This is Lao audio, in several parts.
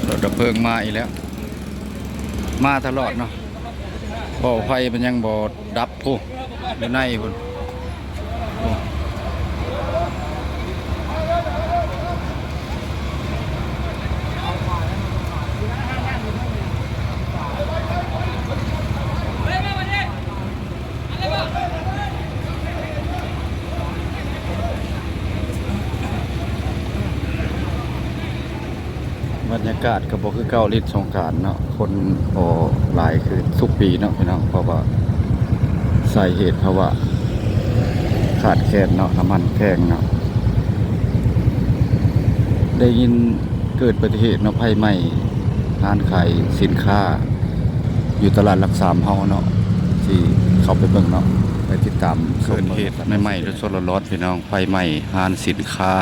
ລົດດັບເພີງມາອີກແລ້ວ ມາຕະຫຼອດເນາະ ເບົາໄຟມັນຍັງບໍ່ດັບພຸ້ນ ຢູ່ໃນພຸ້ນ. ບັນຍາກາດກໍບໍ່ຄືເກົ່າ ຫຼິ້ນສົງການເນາະ ຄົນບໍ່ຫຼາຍຄືທຸກປີເນາະພີ່ນ້ອງ ເພາະວ່າສາເຫດ ເພາະວ່າຂາດແຄນເນາະ ນ້ຳມັນແພງເນາະ. ໄດ້ຍິນເກີດອຸບັດຕິເຫດເນາະ ໄຟໄໝ້ຮ້ານຂາຍສິນຄ້າ ຢູ່ຕະຫຼາດຫຼັກສາມເຮົາເນາະ ທີ່ເຂົ້າໄປເບິ່ງເນາະ ໄປຕິດຕາມຊົມເບິ່ງ. ເກີດເຫດໃໝ່ໆ ສົດໆຮ້ອນໆ ພີ່ນ້ອງ ໄຟໄໝ້ຮ້ານສິນຄ້າ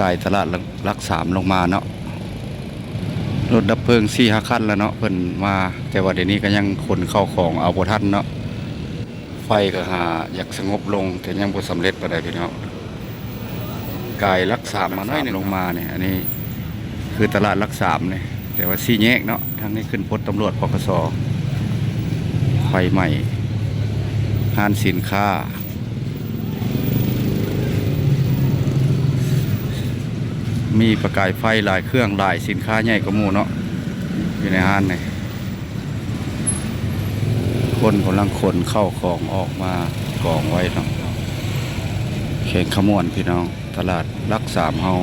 ກາຍຕະຫຼາດຫຼັກສາມລົງມາເນາະ ລົດດັບເພີງສີ່ຫ້າຄັນແລ້ວເນາະ ເພິ່ນມາ ແຕ່ວ່າດຽວນີ້ກໍຍັງຂົນເຂົ້າຂອງເອົາບໍ່ທັນເນາະ. ໄຟກໍຫາຢາກສະຫງົບລົງ ແຕ່ຍັງບໍ່ສຳເລັດປານໃດພີ່ນ້ອງ. ກາຍຫຼັກສາມມາໜ້ອຍໜຶ່ງ ລົງມານີ້ ອັນນີ້ຄືຕະຫຼາດຫຼັກສາມນີ້ ແຕ່ວ່າສີ່ແຍກເນາະ ທາງນີ້ຂຶ້ນໂພດຕຳຫຼວດ ປກສ ໄຟໄໝ້ຮ້ານສິນຄ້າ ມີປະກາຍໄຟຫຼາຍເຄື່ອງ ຫຼາຍສິນຄ້າໃຫຍ່ກວ່າໝູ່ເນາະ ຢູ່ໃນຮ້ານນີ້. ຄົນກຳລັງຂົນເຂົ້າຂອງອອກມາກອງໄວ້ເນາະ ແຂວງຄຳມ່ວນ ພີ່ນ້ອງ ຕະຫຼາດຫຼັກສາມເຮົາ.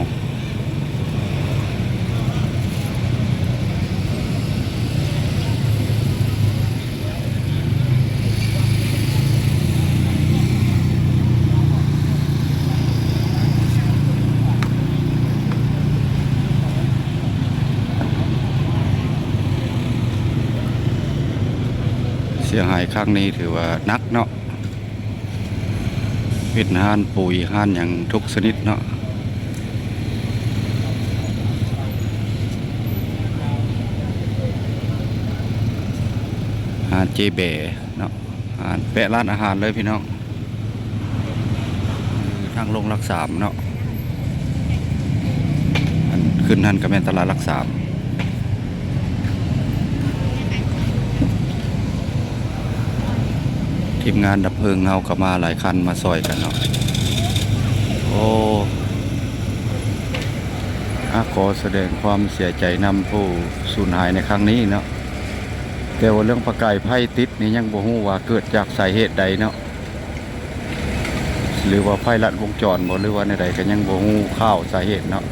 ເສຍຫາຍຄັ້ງນີ້ຖືວ່າໜັກເນາະ ເປັນຮ້ານປຸ໋ຍ ຮ້ານຫຍັງທຸກຊະນິດເນາະ ຮ້ານເຈແບເນາະ. ອາ ແປະຮ້ານອາຫານເລີຍພີ່ນ້ອງ ທາງລົງຫຼັກສາມເນາະ ອັນຂຶ້ນຫັ້ນກໍແມ່ນຕະຫຼາດຫຼັກສາມ. ທີມງານດັບເພີງເຮົາກໍມາຫຼາຍຄັນມາຊ່ອຍກັນເນາະ. ໂອ້ ອາ ຂໍສະແດງຄວາມເສຍໃຈນຳຜູ້ສູນຫາຍໃນຄັ້ງນີ້ເນາະ ແຕ່ວ່າເລື່ອງປະກາຍໄຟຕິດນີ້ຍັງບໍ່ຮູ້ວ່າເກີດຈາກສາເຫດໃດເນາະ ຫຼືວ່າໄຟລັດວົງຈອນບໍ່ ຫຼືວ່າແນວໃດ ກໍຍັງບໍ່ຮູ້ຂ່າວສາເຫດເນາະ.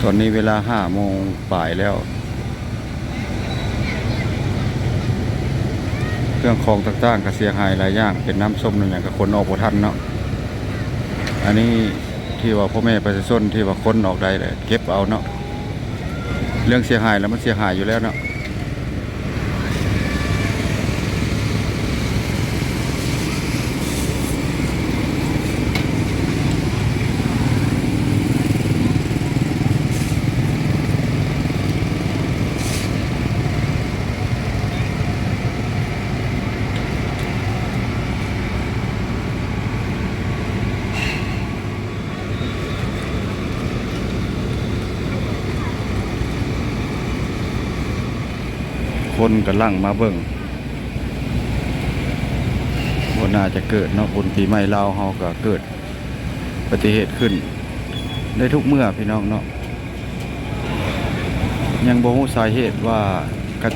ຕອນນີ້ເວລາຫ້າໂມງປາຍແລ້ວ ເຄື່ອງຂອງຕ່າງໆກໍເສຍຫາຍຫຼາຍຢ່າງ ເປັນນ້ຳສົ້ມນ້ຳຫຍັງກໍຂົນອອກບໍ່ທັນເນາະ. ອັນນີ້ ທີ່ວ່າພໍ່ແມ່ປະຊາຊົນທີ່ວ່າຂົນອອກໄດ້ແຫຼະ ເກັບເອົາເນາະ ເລື່ອງເສຍຫາຍແລ້ວມັນເສຍຫາຍຢູ່ແລ້ວເນາະ. ຄົນກໍຫຼັ່ງມາເບິ່ງ ບໍ່ໜ້າຈະເກີດເນາະ ບຸນປີໃໝ່ລາວເຮົາກໍເກີດອຸບັດຕິເຫດຂຶ້ນໄດ້ທຸກເມື່ອພີ່ນ້ອງເນາະ. ຍັງບໍ່ຮູ້ສາເຫດວ່າ ກະ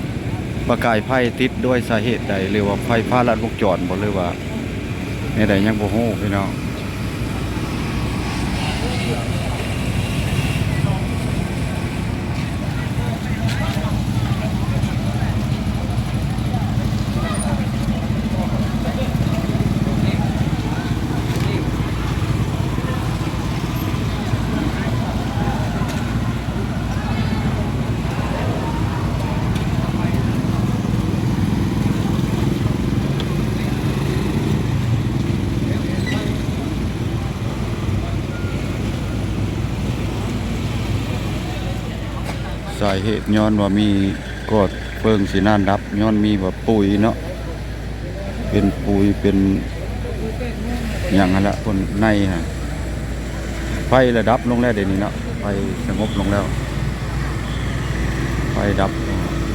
ປະກາຍໄຟຕິດດ້ວຍສາເຫດໃດ ຫຼືວ່າໄຟຟ້າລັດວົງຈອນບໍ່ ຫຼືວ່າແນວໃດ ຍັງບໍ່ຮູ້ພີ່ນ້ອງ. ເ ສາເຫດຍ້ອນວ່າມີກໍເຟີງຊິນານດັບ ຍ້ອນມີວ່າປຸຍເນາະ ເປັນປຸຍເປັນຫຍັງຫັ້ນລະ ຄົນໃນຫັ້ນ. ໄຟລະດັບລົງແລ້ວເດນີ້ເນາະ ໄຟສະຫງົບລົງແລ້ວ ໄຟດັບ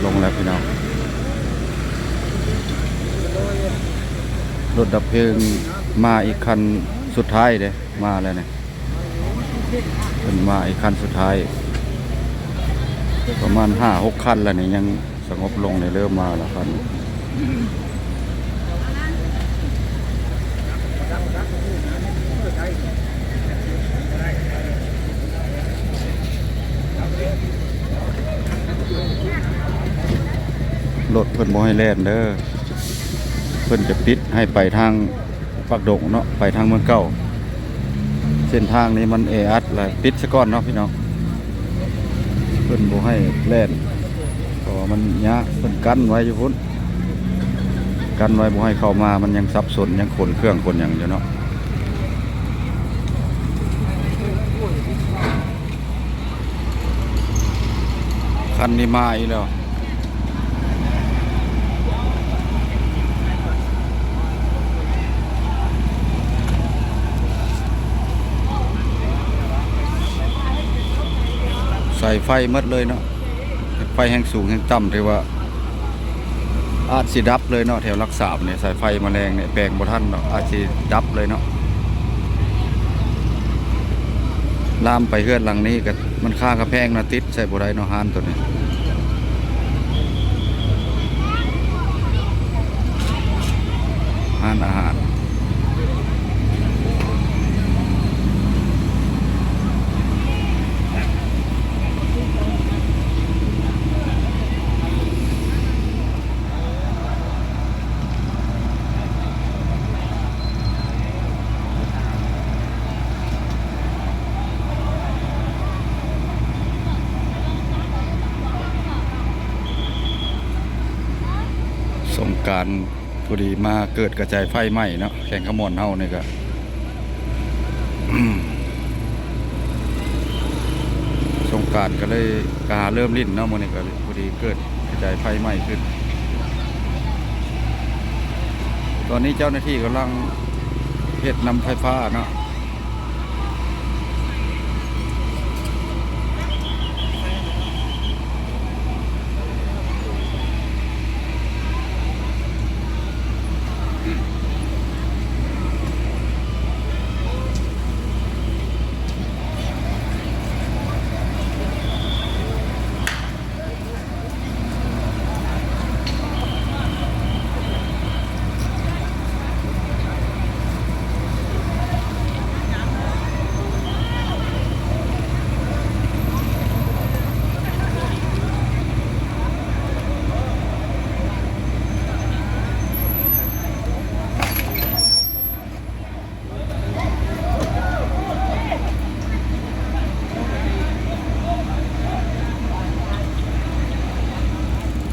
ລົງແລ້ວພີ່ນ້ອງ. ລົດດັບເພີງມາອີກຄັນສຸດທ້າຍເດ້ ມາແລ້ວນີ້. ເພິ່ນມາອີກຄັນສຸດທ້າຍ ປະມານຫ້າຫົກຄັນແລ້ວນີ້ ຍັງສະຫງົບລົງນີ້ ເລີ່ມມາແລ້ວຄັນ. ລົດເພິ່ນບໍ່ໃຫ້ແລ່ນເດີ ເພິ່ນຈະປິດໃຫ້ໄປທາງ ປາກດົງເນາະ ໄປທາງເມືອງເກົ່າ. ເສັ້ນທາງນີ້ມັນແອອັດ ລະປິດຊະກ່ອນເນາະພີ່ນ້ອງ ເພິ່ນບໍ່ໃຫ້ແລ່ນ ເພາະວ່າມັນຍາກ ເພິ່ນກັ້ນໄວ້ຢູ່ພຸ້ນ ກັ້ນໄວ້ບໍ່ໃຫ້ເຂົ້າມາ ມັນຍັງສັບສົນ ຍັງຂົນເຄື່ອງຂົນຫຍັງຢູ່ເນາະ. ຄັນນີ້ມາອີກແລ້ວ ສາຍໄຟໝົດເລີຍເນາະ ໄຟແຮງສູງແຮງຕ່ຳ ຖືວ່າ ອາດຊິດັບເລີຍເນາະ ແຖວຫຼັກສາມນີ້ ສາຍໄຟມາແລງນີ້ແປງບໍ່ທັນດອກ ອາດຊິດັບເລີຍເນາະ. ລາມໄປເຮືອນຫຼັງນີ້ກໍ ມັນຄາກຳແພງເນາະ ຕິດໃສ່ບໍ່ໄດ້ເນາະ ຮ້ານໂຕນີ້ ຮ້ານອາຫານ. ສົງການ ພໍດີມາເກີດກະຈາຍໄຟໄໝ້ເນາະ ແຂວງຄຳມ່ວນເຮົານີ້ກະ ສົງການກະເລີຍກະຫາເລີ່ມຫຼິ້ນເນາະ ມື້ນີ້ກະພໍດີເກີດກະຈາຍໄຟໄໝ້ຂຶ້ນ. ຕອນນີ້ເຈົ້າໜ້າທີ່ກຳລັງເຮັດນຳໄຟຟ້າເນາະ.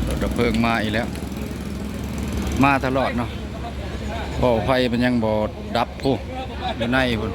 ລົດດັບເພີງມາອີກແລ້ວ ມາຕະຫຼອດເນາະ ເພາະໄຟມັນຍັງບໍ່ດັບພຸ້ນ ຢູ່ໃນພຸ້ນ.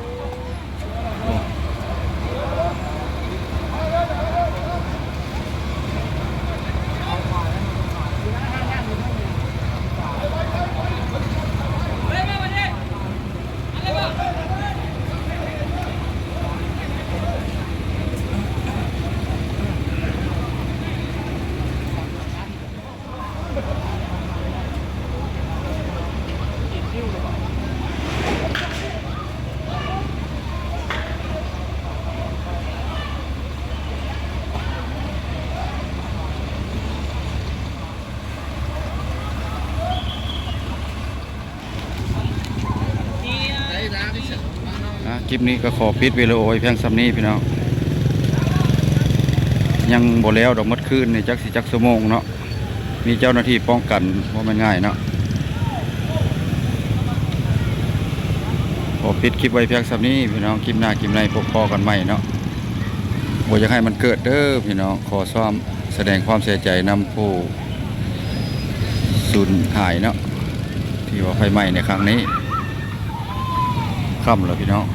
ອ່າ ຄລິບນີ້ກໍຂໍປິດວິດີໂອໄວ້ພຽງສ່ຳນີ້ພີ່ນ້ອງ ຍັງບໍ່ແລ້ວດອກໝົດຄືນນີ້ ຈັກຊິຈັກຊົ່ວໂມງເນາະ ມີເຈົ້າໜ້າທີ່ປ້ອງກັນ ບໍ່ແມ່ນງ່າຍເນາະ. ຂໍປິດຄລິບໄວ້ພຽງສ່ຳນີ້ພີ່ນ້ອງ ຄລິບໜ້າຄລິບໃນພົບພໍ້ກັນໃໝ່ເນາະ ບໍ່ຢາກໃຫ້ມັນເກີດເດີພີ່ນ້ອງ. ຂໍຊອມສະແດງຄວາມເສຍໃຈນຳຜູ້ສູນຫາຍເນາະ ທີ່ວ່າໄຟໄໝ້ໃນຄັ້ງນີ້. ຄ່ຳແລ້ວພີ່ນ້ອງ.